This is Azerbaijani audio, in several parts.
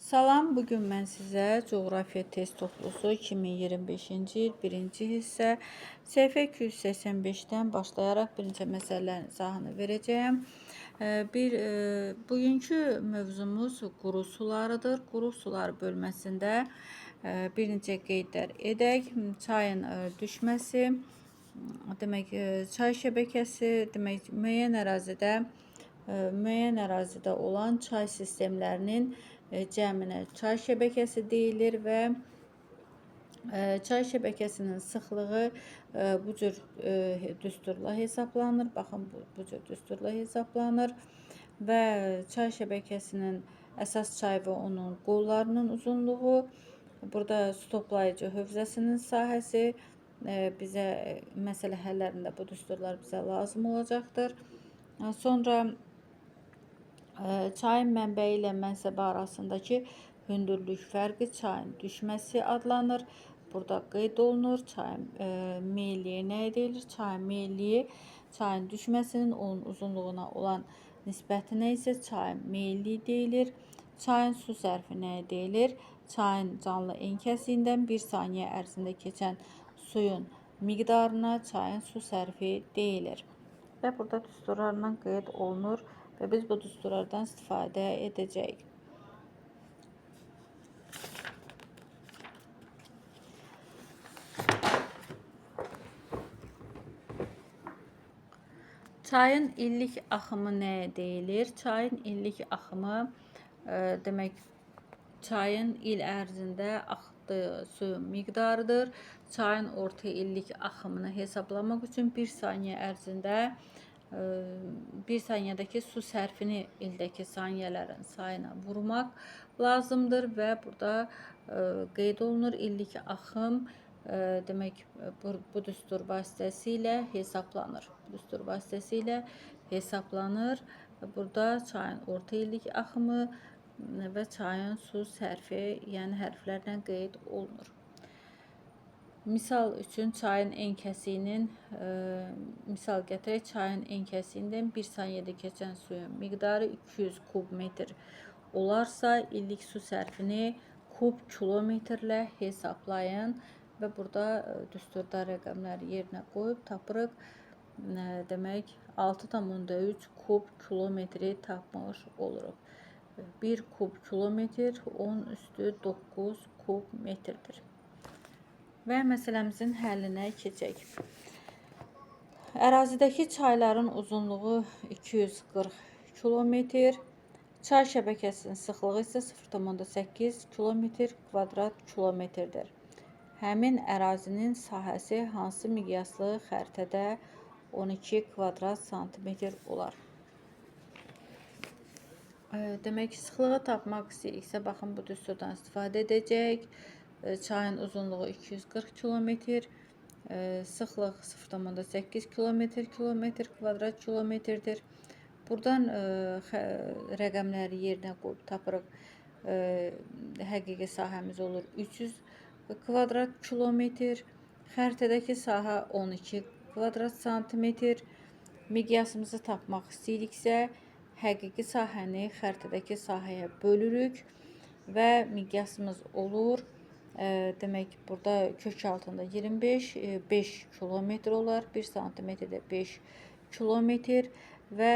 Salam, bugün mən sizə coğrafiya test toplusu 2025-ci il birinci hissə səhifə 285-dən başlayaraq bir neçə məsələlərin izahını verəcəyəm. Bugünkü mövzumuz quru sularıdır. Quru sular bölməsində bir neçə qeydlər edək. Çayın düşməsi, demək çay şəbəkəsi, demək müəyyən ərazidə olan çay sistemlərinin cəminə çay şəbəkəsi deyilir və çay şəbəkəsinin sıxlığı bu cür düsturla hesablanır. Baxın, bu cür düsturla hesablanır və çay şəbəkəsinin əsas çay və onun qollarının uzunluğu, burada su toplayıcı hövzəsinin sahəsi bizə məsələ həllərində bu düsturlar bizə lazım olacaqdır. Sonra çayın mənbəyi ilə mənsəbi arasındakı hündürlük fərqi çayın düşməsi adlanır. Burada qeyd olunur. Çayın meyilliyi nəyə deyilir? Çayın meyilliyi çayın düşməsinin onun uzunluğuna olan nisbətinə isə çayın meyilliyi deyilir. Çayın su sərfi nəyə deyilir? Çayın canlı en kəsiyindən bir saniyə ərzində keçən suyun miqdarına çayın su sərfi deyilir. Və burada düsturlarla qeyd olunur və biz bu düsturlardan istifadə edəcəyik. Çayın illik axımı nəyə deyilir? Çayın illik axımı demək çayın il ərzində axıtdığı suyun miqdarıdır. Çayın orta illik axımını hesablamaq üçün 1 saniyə ərzində 1 saniyədəki su sərfini ildəki saniyələrin sayına vurmaq lazımdır və burada qeyd olunur illik axım demək bu düstur vasitəsilə hesablanır. Bu düstur vasitəsilə hesablanır. Burada çayın orta illik axımı və çayın su sərfi, yəni hərflərlə qeyd olunur. Misal üçün çayın en kəsiyinin misal gətirək, çayın en kəsiyindən 1 saniyədə keçən suyun miqdarı 200 kub metr olarsa, illik su sərfini kub kilometrlə hesablayın və burada düsturda rəqəmləri yerinə qoyub tapırıq. Demək 6,3 kub kilometri tapmış oluruq. 1 kub kilometr 10 üstü 9 kub metrdir. Və məsələmizin həllinə keçək. Ərazidəki çayların uzunluğu 240 kilometr, çay şəbəkəsinin sıxlığı isə 0,8 kilometr kvadrat kilometrdir. Həmin ərazinin sahəsi hansı miqyaslı xəritədə 12 kvadrat santimetr olar? Demək, sıxlığı tapmaq istəyiriksə, baxın, bu düsturdan istifadə edəcəyik. Çayın uzunluğu 240 kilometr, sıxlıq 0,8 kilometr kilometr kvadrat kilometrdir. Buradan rəqəmləri yerinə qoyub tapırıq. Həqiqi sahəmiz olur 300 kvadrat kilometr. Xəritədəki sahə 12 kvadrat santimetr. Miqyasımızı tapmaq istəyiriksə, həqiqi sahəni xəritədəki sahəyə bölürük və miqyasımız olur. Demək, burada kök altında 25, 5 kilometr olar. 1 santimetrdə 5 kilometr və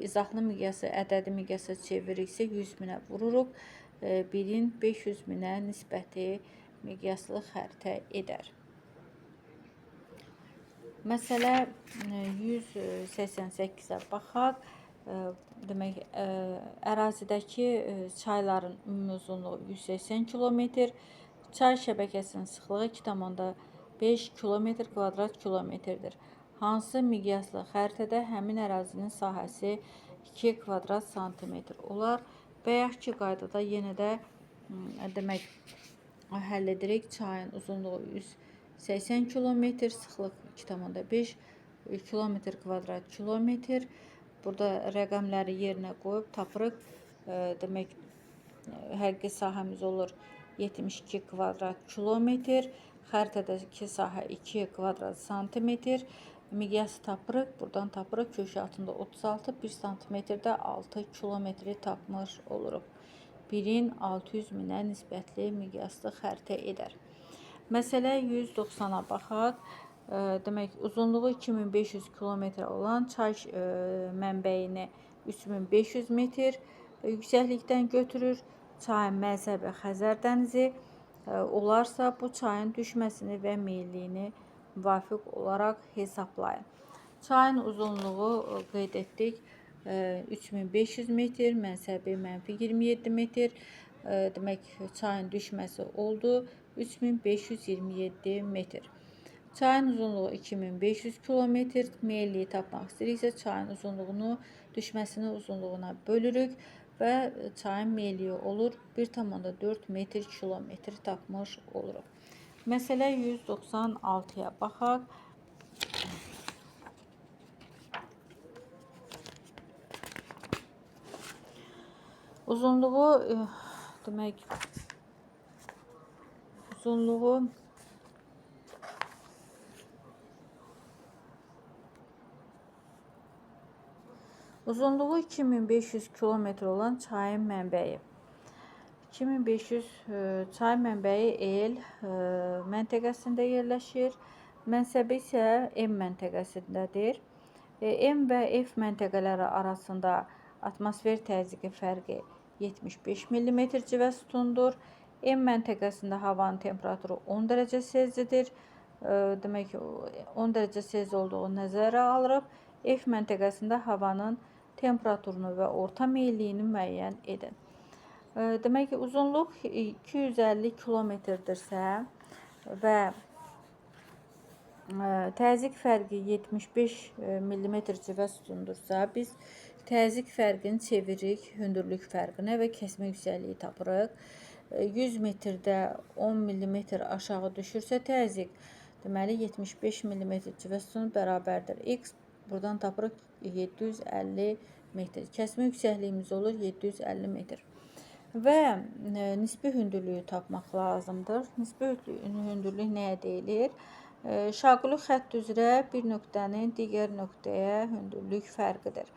izahlı miqyası ədədi miqyasa çeviririksə 100 minə vururuq. 1-in 500 minə nisbəti miqyaslı xəritə edər. Məsələ 188-ə baxaq. Demək, ərazidəki çayların ümumi uzunluğu 180 kilometr, çay şəbəkəsinin sıxlığı 2,5 kilometr kvadrat kilometrdir. Hansı miqyaslı xəritədə həmin ərazinin sahəsi 2 kvadrat santimetr olar? Bayaqki qaydada yenə də demək həll edirik. Çayın uzunluğu 180 kilometr, sıxlıq 2,5 kilometr kvadrat kilometr. Burada rəqəmləri yerinə qoyub tapırıq. Demək, həqiqi sahəmiz olur 72 kvadrat kilometr. Xəritədəki sahə 2 kvadrat santimetr. Miqyası tapırıq. Buradan tapırıq. Kök altında 36, 1 santimetrdə 6 kilometri tapmış oluruq. 1-in 600 minə nisbətli miqyaslı xəritə edər. Məsələ 190-a baxaq. Demək, uzunluğu 2500 kilometr olan çay mənbəyini 3500 metr yüksəklikdən götürür. Çayın mənsəbi Xəzər dənizi olarsa, bu çayın düşməsini və meylliyini müvafiq olaraq hesablayın. Çayın uzunluğu qeyd etdik. 3500 metr, mənsəbi mənfi 27 metr. Demək, çayın düşməsi oldu 3527 metr. Çayın uzunluğu 2500 kilometr. Meyilliyi tapmaq istəyiriksə, çayın uzunluğunu düşməsini uzunluğuna bölürük və çayın meyilliyi olur 1,4 metr kilometr tapmış oluruq. Məsələ 196-ya baxaq. Uzunluğu, demək, uzunluğu 2500 kilometr olan çayın mənbəyi. 2500 çay mənbəyi El məntəqəsində yerləşir. Mənsəbi isə M məntəqəsindədir. M və F məntəqələri arasında atmosfer təzyiqi fərqi 75 mm civə sütundur. M məntəqəsində havanın temperaturu 10 dərəcə Selzidir. Demək, 10 dərəcə Selzi olduğu nəzərə alırıq. F məntəqəsində havanın temperaturunu və orta meylliyini müəyyən edin. Demək ki, uzunluq 250 kilometrdirsə və təzyiq fərqi 75 mm civə sütundursa, biz təzyiq fərqini çeviririk hündürlük fərqinə və kəsmə yüksəkliyi tapırıq. 100 metrdə 10 mm aşağı düşürsə təzyiq, deməli 75 mm civə sütunu bərabərdir. X buradan tapırıq 750 metr. Kəsmə yüksəkliyimiz olur 750 metr. Və nisbi hündürlüyü tapmaq lazımdır. Nisbi hündürlük nəyə deyilir? Şaquli xətt üzrə bir nöqtənin digər nöqtəyə hündürlük fərqidir.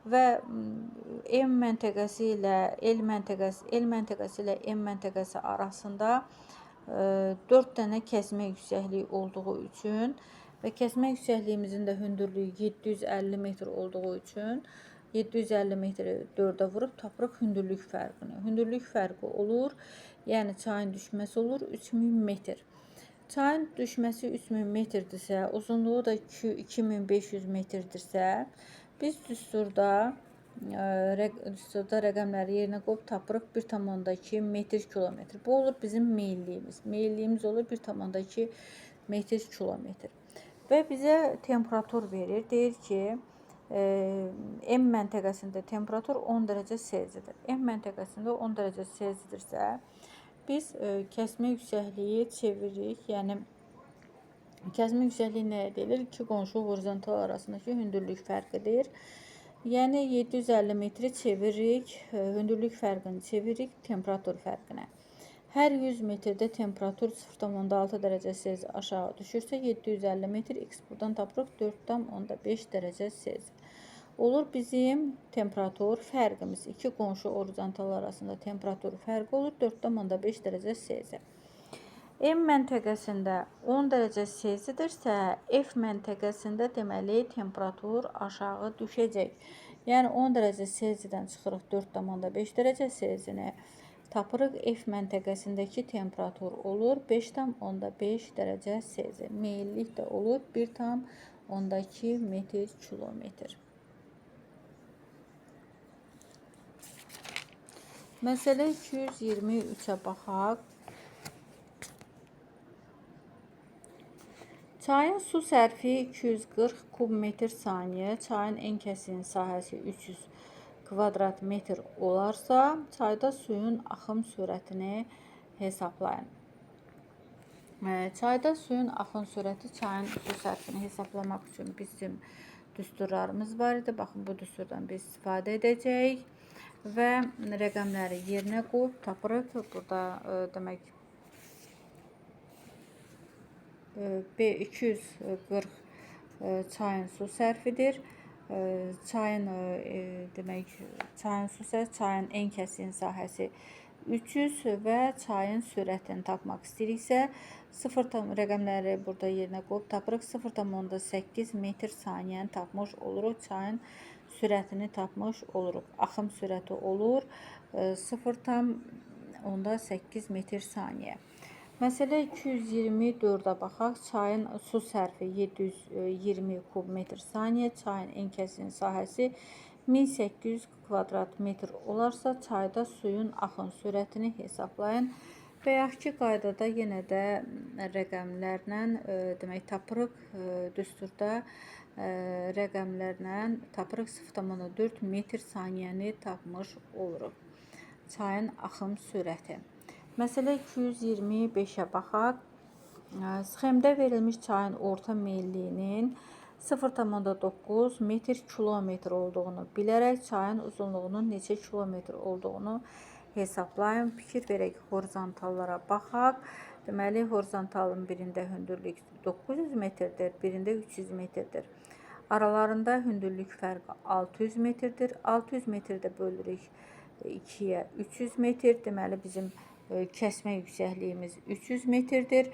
Və M məntəqəsi ilə L məntəqəsi, L məntəqəsi ilə M məntəqəsi arasında 4 dənə kəsmə yüksəkliyi olduğu üçün və kəsmə yüksəkliyimizin də hündürlüyü 750 metr olduğu üçün 750 metri 4-ə vurub tapırıq hündürlük fərqini. Hündürlük fərqi olur, yəni çayın düşməsi olur 3000 metr. Çayın düşməsi 3000 metrdirsə, uzunluğu da 2500 metrdirsə, biz düsturda rəqəmləri yerinə qoyub tapırıq 1,2 metr kilometr. Bu olur bizim meylliyimiz. Meylliyimiz olur 1,2 metr kilometr. Və bizə temperatur verir. Deyir ki, M məntəqəsində temperatur 10 dərəcə Selzidir. M məntəqəsində 10 dərəcə Selzidirsə, biz kəsmə yüksəkliyi çeviririk. Yəni, kəsmə yüksəkliyi nəyə deyilir? İki qonşu horizontal arasındakı hündürlük fərqidir. Yəni, 750 metri çeviririk, hündürlük fərqini çeviririk temperatur fərqinə. Hər 100 metrdə temperatur 0,6 dərəcə Selzi aşağı düşürsə, 750 metr x buradan tapırıq 4,5 dərəcə Selzi. Olur bizim temperatur fərqimiz. İki qonşu horizontal arasında temperatur fərqi olur 4,5 dərəcə Selzi. M məntəqəsində 10 dərəcə Selzidirsə, F məntəqəsində deməli temperatur aşağı düşəcək. Yəni 10 dərəcə Selzidən çıxırıq 4,5 dərəcə Selzini. Tapırıq F məntəqəsindəki temperatur olur 5,5 dərəcə Selzi. Meyillik də olur 1,2 metr kilometr. Məsələ 223-ə baxaq. Çayın su sərfi 240 kub metr saniyə, çayın en kəsiyinin sahəsi 300 kvadrat metr olarsa, çayda suyun axım sürətini hesablayın. Çayda suyun axın sürəti, çayın su sərfini hesablamaq üçün bizim düsturlarımız var idi. Baxın, bu düsturdan biz istifadə edəcəyik və rəqəmləri yerinə qoyub tapırıq. Burada demək B 240 çayın su sərfidir. Çayın demək, çayın su sərfi, çayın en kəsiyinin sahəsi 300 və çayın sürətini tapmaq istəyiriksə, 0 tam rəqəmləri burada yerinə qoyub tapırıq. 0,8 metr saniyəni tapmış oluruq. Çayın sürətini tapmış oluruq. Axım sürəti olur 0,8 metr saniyə. Məsələ 224-ə baxaq. Çayın su sərfi 720 kub metr saniyə, çayın en kəsiyinin sahəsi 1800 kvadrat metr olarsa, çayda suyun axın sürətini hesablayın. Bayaqki qaydada yenə də rəqəmlərlə demək tapırıq, düsturda rəqəmlərlə tapırıq, 0,4 metr saniyəni tapmış oluruq. Çayın axım sürəti. Məsələ 225-ə baxaq. Sxemdə verilmiş çayın orta meylliyinin 0,9 metr kilometr olduğunu bilərək çayın uzunluğunun neçə kilometr olduğunu hesablayın. Fikir verək, horizontallara baxaq. Deməli, horizontalın birində hündürlük 900 metrdir, birində 300 metrdir. Aralarında hündürlük fərqi 600 metrdir. 600 metrdə bölürük 2-yə 300 metr. Deməli, bizim kəsmə yüksəkliyimiz 300 metrdir.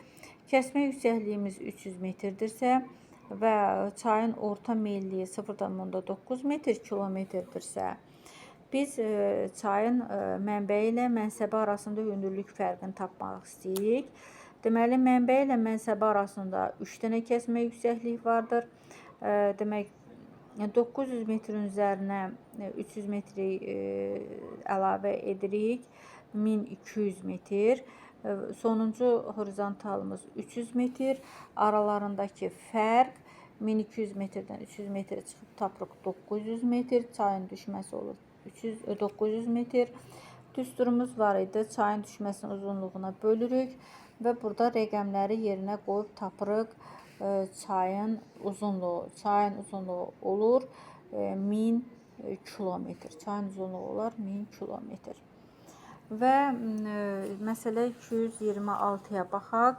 Kəsmə yüksəkliyimiz 300 metrdirsə və çayın orta meyilliyi 0,9 metr kilometrdirsə, biz çayın mənbəyi ilə mənsəbi arasında hündürlük fərqini tapmaq istəyirik. Deməli, mənbəyi ilə mənsəbi arasında 3 dənə kəsmə yüksəklik vardır. Demək, 900 metrin üzərinə 300 metri əlavə edirik. 1200 metr. Sonuncu horizontalımız 300 metr. Aralarındakı fərq 1200 metrdən 300 metrə çıxıb tapırıq 900 metr. Çayın düşməsi olur 900 metr. Düsturumuz var idi. Çayın düşməsinin uzunluğuna bölürük və burada rəqəmləri yerinə qoyub tapırıq çayın uzunluğu. Çayın uzunluğu olur 1000 kilometr. Çayın uzunluğu olar 1000 kilometr. Və məsələ 226-ya baxaq.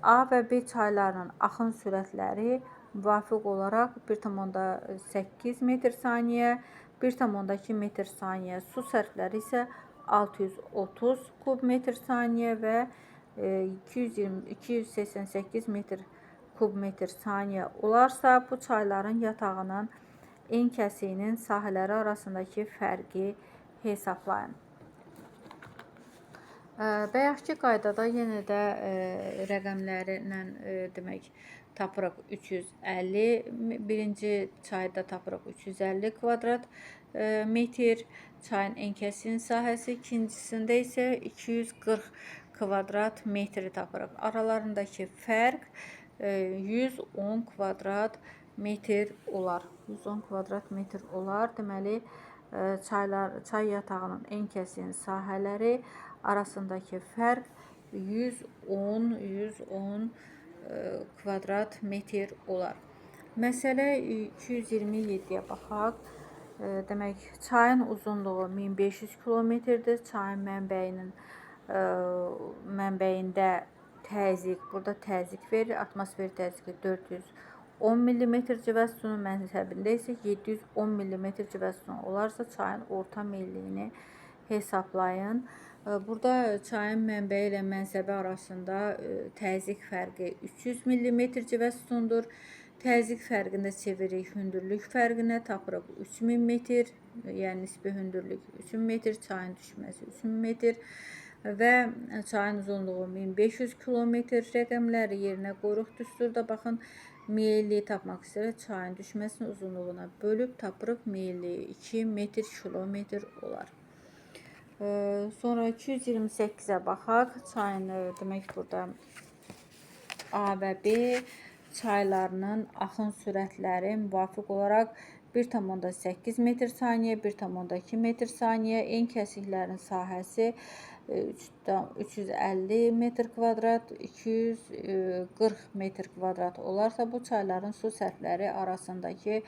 A və B çaylarının axın sürətləri müvafiq olaraq 1,8 metr saniyə, 1,2 metr saniyə, su sərfləri isə 630 kub metr saniyə və 288 metr kub metr saniyə olarsa, bu çayların yatağının en kəsiyinin sahələri arasındakı fərqi hesablayın. Bayaqki qaydada yenə də rəqəmlərlə demək tapırıq 350, birinci çayda tapırıq 350 kvadrat metr, çayın en kəsiyinin sahəsi, ikincisində isə 240 kvadrat metri tapırıq. Aralarındakı fərq 110 kvadrat metr olar. 110 kvadrat metr olar. Deməli, çay yatağının en kəsiyinin sahələri arasındakı fərq 110 kvadrat metr olar. Məsələ 227-yə baxaq. Demək, çayın uzunluğu 1500 kilometrdir. Çayın mənbəyində təzyiq, burada təzyiq verir. Atmosfer təzyiqi 410 millimetr civə sütunu, mənsəbində isə 710 millimetr civə sütunu olarsa, çayın orta meylliyini hesablayın. Burada çayın mənbəyi ilə mənsəbi arasında təzyiq fərqi 300 millimetr civə sütunudur. Təzyiq fərqini də çeviririk hündürlük fərqinə, tapırıq 3000 metr, yəni nisbi hündürlük 3000 metr, çayın düşməsi 3000 metr və çayın uzunluğu 1500 kilometr. Rəqəmləri yerinə qoyuruq düsturda. Baxın, meyilliyi tapmaq istəyirik. Çayın düşməsinin uzunluğuna bölüb tapırıq meyilliyi 2 metr kilometr olar. Sonra 228-ə baxaq. Çayın, demək, burada A və B çaylarının axın sürətləri müvafiq olaraq 1,8 metr saniyə, 1,2 metr saniyə, en kəsiklərin sahəsi 350 metr kvadrat, 240 metr kvadrat olarsa, bu çayların su sərfləri arasındakı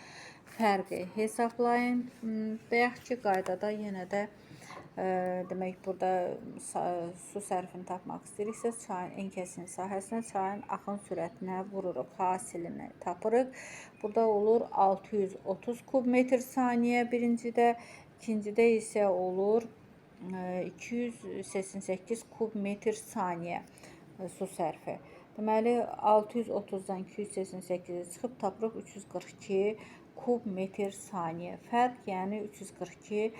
fərqi hesablayın. Bayaqki qaydada yenə də Demək, burada su sərfini tapmaq istəyiriksə, çayın en kəsin sahəsinə, çayın axın sürətinə vururuq, hasilini tapırıq. Burada olur 630 kubmetr saniyə birincidə, ikincidə isə olur 288 kubmetr saniyə su sərfi. Deməli, 630-dan 288-ə çıxıb tapırıq 342 kubmetr saniyə. Fərq, yəni 342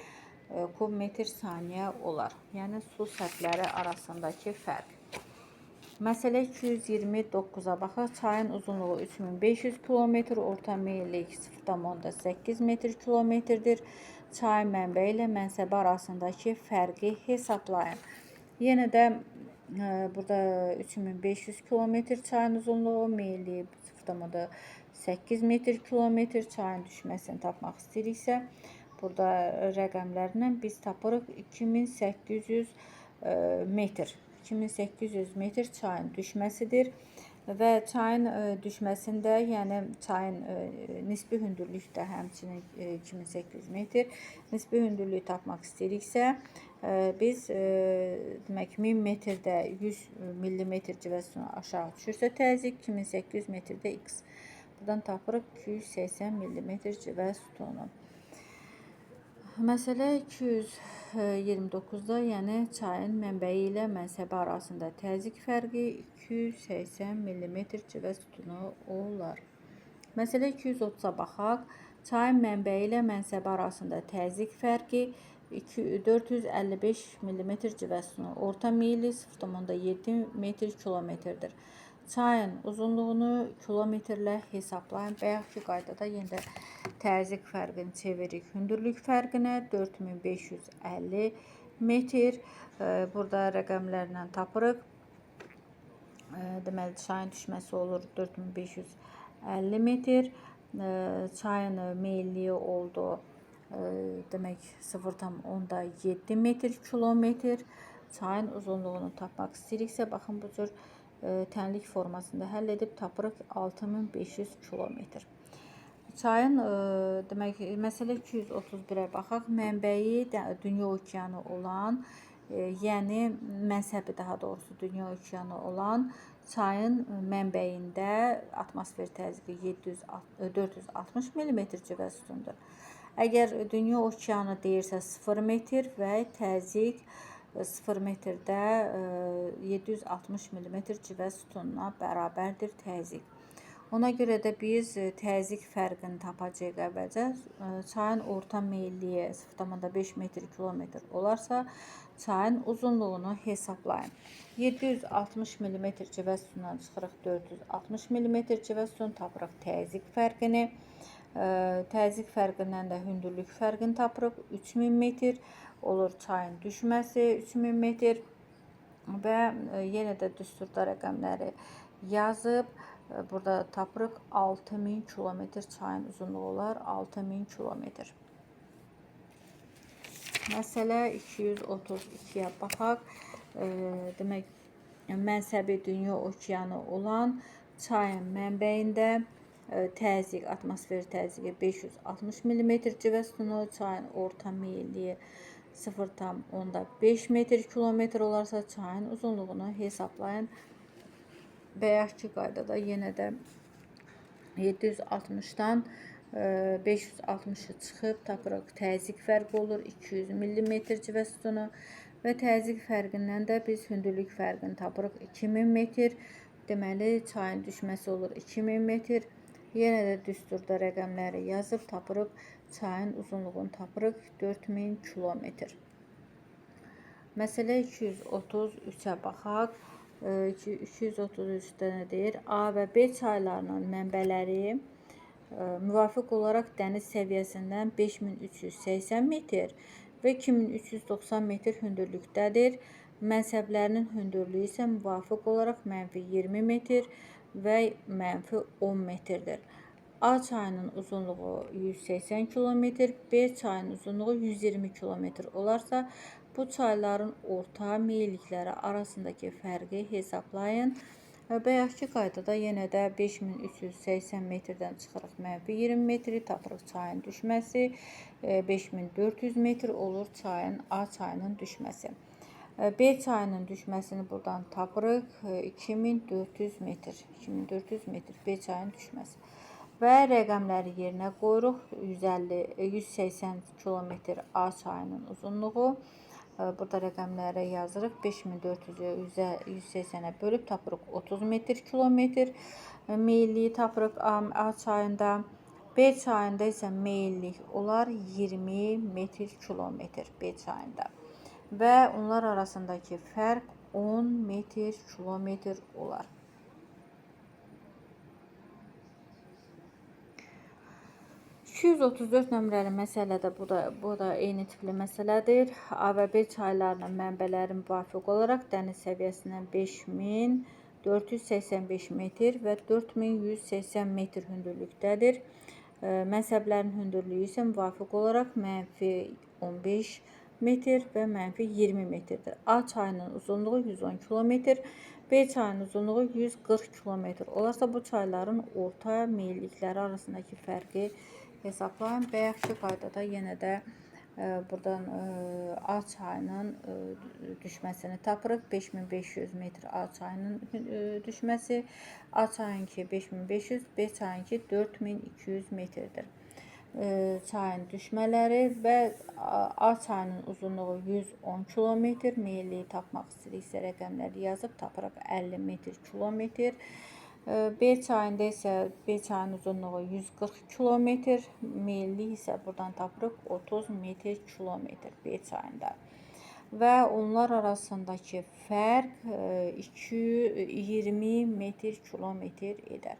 kubmetr saniyə olar. Yəni su sərfləri arasındakı fərq. Məsələ 229-a baxaq. Çayın uzunluğu 3500 kilometr, orta meyillik 0,8 metr kilometrdir. Çayın mənbəyi ilə mənsəbi arasındakı fərqi hesablayın. Yenə də burada 3500 kilometr çayın uzunluğu, meyilliyi 0,8 metr kilometr çayın düşməsini tapmaq istəyiriksə, burada rəqəmlərlə biz tapırıq 2800 metr. 2800 metr çayın düşməsidir və çayın düşməsində, yəni çayın nisbi hündürlük də həmçinin 2800 metr. Nisbi hündürlüyü tapmaq istəyiriksə, biz demək 1000 metrdə 100 millimetr civə sütunu aşağı düşürsə təzyiq 2800 metrdə x. Buradan tapırıq 280 millimetr civə sütunu. Məsələ 229-da, yəni çayın mənbəyi ilə mənsəbi arasında təzyiq fərqi 280 millimetr civə sütunu olar. Məsələ 230-a baxaq. Çayın mənbəyi ilə mənsəbi arasında təzyiq fərqi 455 millimetr civə sütunu, orta meyli 0,7 metr kilometrdir. Çayın uzunluğunu kilometrlə hesablayın. Bayaqki qaydada yenə də təzyiq fərqini çeviririk hündürlük fərqinə 4550 metr. Burada rəqəmlərlə tapırıq. Deməli, çayın düşməsi olur 4550 metr. Çayın meyilliyi oldu demək 0,7 metr kilometr. Çayın uzunluğunu tapmaq istəyiriksə, baxın bu cür tənlik formasında həll edib tapırıq 6500 kilometr. Çayın demək məsələ 231-ə baxaq. Mənbəyi Dünya okeanı olan, yəni mənsəbi daha doğrusu Dünya okeanı olan çayın mənbəyində atmosfer təzyiqi 460 millimetr civə sütundur. Əgər Dünya okeanı deyirsə 0 metr və təzyiq 0 metrdə 760 millimetr civə sütununa bərabərdir təzyiq. Ona görə də biz təzyiq fərqini tapacağıq əvvəlcə. Çayın orta meyilliyi 0,5 metr kilometr olarsa, çayın uzunluğunu hesablayın. 760 millimetr civə sütunundan çıxırıq 460 millimetr civə sütunu, tapırıq təzyiq fərqini. Təzyiq fərqindən də hündürlük fərqini tapırıq. 3000 metr olur çayın düşməsi 3000 metr və yenə də düsturda rəqəmləri yazıb burada tapırıq 6000 kilometr çayın uzunluğu olar 6000 kilometr. Məsələ 232-yə baxaq. Demək, mənsəbi Dünya okeanı olan çayın mənbəyində təzyiq, atmosfer təzyiqi 560 millimetr civə sütunu, çayın orta meyilliyi 0,5 metr kilometr olarsa çayın uzunluğunu hesablayın. Bayaqki qaydada yenə də 760-dan 560-ı çıxıb tapırıq. Təzyiq fərqi olur 200 millimetr civə sütunu və təzyiq fərqindən də biz hündürlük fərqini tapırıq 2000 metr. Deməli, çayın düşməsi olur 2000 metr. Yenə də düsturda rəqəmləri yazıb tapırıq. Çayın uzunluğunu tapırıq 4000 kilometr. Məsələ 233-ə baxaq. 233-də nə deyir? A və B çaylarının mənbələri müvafiq olaraq dəniz səviyyəsindən 5380 metr və 2390 metr hündürlükdədir. Mənsəblərinin hündürlüyü isə müvafiq olaraq mənfi 20 metr və mənfi 10 metrdir. A çayının uzunluğu 180 kilometr, B çayının uzunluğu 120 kilometr olarsa, bu çayların orta meyillikləri arasındakı fərqi hesablayın. Bayaqki qaydada yenə də 5380 metrdən çıxırıq mənfi 20 metri, tapırıq çayın düşməsi. 5400 metr olur çayın A çayının düşməsi. B çayının düşməsini buradan tapırıq 2400 metr. 2400 metr B çayının düşməsi. Və rəqəmləri yerinə qoyuruq. 180 kilometr A çayının uzunluğu. Burada rəqəmlərə yazırıq. 5400-ü 180-ə bölüb tapırıq 30 metr kilometr. Meyilliyi tapırıq A çayında. B çayında isə meyillik olar 20 metr kilometr B çayında. Və onlar arasındakı fərq 10 metr kilometr olar. 234 nömrəli məsələdə bu da eyni tipli məsələdir. A və B çaylarının mənbələri müvafiq olaraq dəniz səviyyəsindən 5485 metr və 4180 metr hündürlükdədir. Mənsəblərin hündürlüyü isə müvafiq olaraq mənfi 15 metr və mənfi 20 metrdir. A çayının uzunluğu 110 kilometr, B çayının uzunluğu 140 kilometr olarsa bu çayların orta meyillikləri arasındakı fərqi hesablayın. Bayaqki qaydada yenə də buradan A çayının düşməsini tapırıq. 5500 metr A çayının düşməsi. A çayınki 5500, B çayınki 4200 metrdir. Çayın düşmələri və A çayının uzunluğu 110 kilometr. Meyilliyi tapmaq istəyiriksə rəqəmləri yazıb tapırıq 50 metr kilometr. B çayında isə B çayının uzunluğu 140 kilometr, meyillik isə buradan tapırıq 30 metr kilometr B çayında. Və onlar arasındakı fərq 20 metr kilometr edər.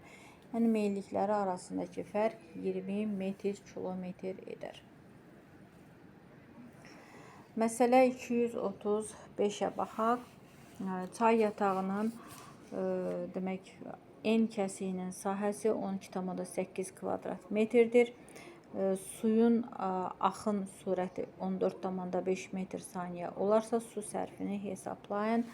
Yəni meyillikləri arasındakı fərq 20 metr kilometr edər. Məsələ 235-ə baxaq. Çay yatağının demək N kəsiyinin sahəsi 12,8 kvadrat metrdir. Suyun axın sürəti 14,5 metr saniyə olarsa su sərfini hesablayın.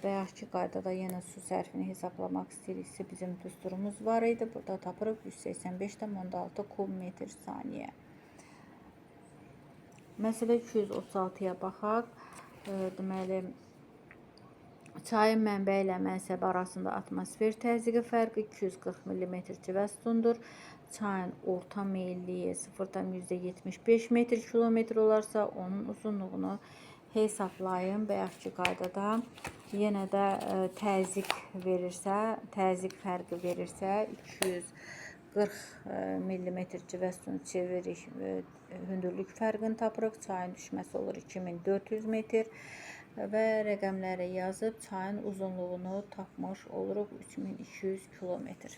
Bayaqki qaydada yenə su sərfini hesablamaq istəyiriksə bizim düsturumuz var idi. Burada tapırıq 185,6 kub metr saniyə. Məsələ 236-ya baxaq. Deməli, çayın mənbəyi ilə mənsəbi arasında atmosfer təzyiqi fərqi 240 mm civə sütundur. Çayın orta meyilliyi 0,75 metr kilometr olarsa onun uzunluğunu hesablayın. Bayaqki qaydada yenə də təzyiq verirsə, təzyiq fərqi verirsə 240 mm civə sütunu çeviririk, hündürlük fərqini tapırıq. Çayın düşməsi olur 2400 metr. Və rəqəmləri yazıb çayın uzunluğunu tapmış oluruq 3200 kilometr.